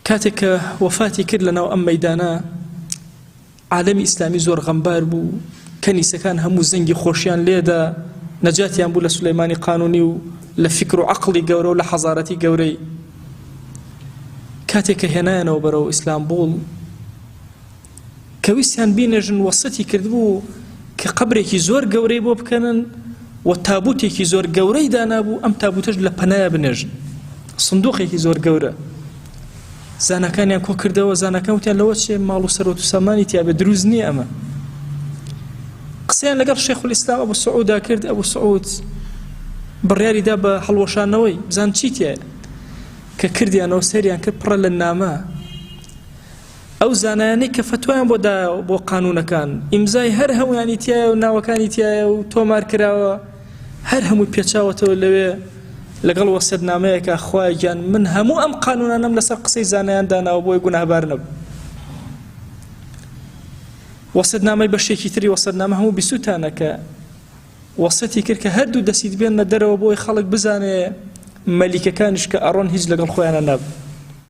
کاتێک کە وەفاتی کرد لەناو ئەم مەیدانە عالەمی ئیسلامی زۆر غەمبار بوو، کەنیسەکان هەموو زەنگی خۆشیان لێدا، نەجاتیان بوو لە سولەیمانی قانونی و لە فیکر و عەقڵی گەورە و لە حەزارەتی گەورەی. کاتێک کە هێنایانەوە بەرەو ئیسلامبوڵ، کە ویستیان بینێژن وەسەتی کردبوو کە قەبرێکی زۆر گەورەی بۆ بکەنن و تابوتێکی زۆر گەورەی دانابوو ئەم تابوتەش لە پەنایا بنێژن سندوقێکی زۆر گەورە زاناکانیان کۆ کردەوە زاناکان وتیان لەوە چێ ماڵ و سەرۆت و سامانی تیاابێ دروست نییە ئەمە قسەیان لەگەڵ شێخ الئیسلام ئەبو سعودا کرد ئەبو سعود بڕیاری دا بە هەڵوەشانەوەی بزان چی تایە کە کردیانەوە سەریان کرد پڕە لە نامە ئەو زانایانەی کە فەتوایان بۆ دایەوە بۆ قانونەکان ئیمزای هەر هەمویانی تایە و ناوەکانی تایە و تۆمار کراوە هەر هەمووی پێچاوەتەوە لەوێ لەگەڵ وەسیەتنامەیەکە خوایە گیان من هەموو ئەم قانونانەم لەسەر قسەی زانایان داناوە بۆی گوناهبار نەبوو وەسیەتنامەی بەشێکی تری وەسیەتنامە هەموو بیسوتانە کە وەسیەتی کرد کە هەردوو دەسیت بێنە دەرەوە بۆی خەڵک بزانێ مەلیکەکانیش کە ئەڕۆن هیچ لەگەڵ خۆیانە نابن.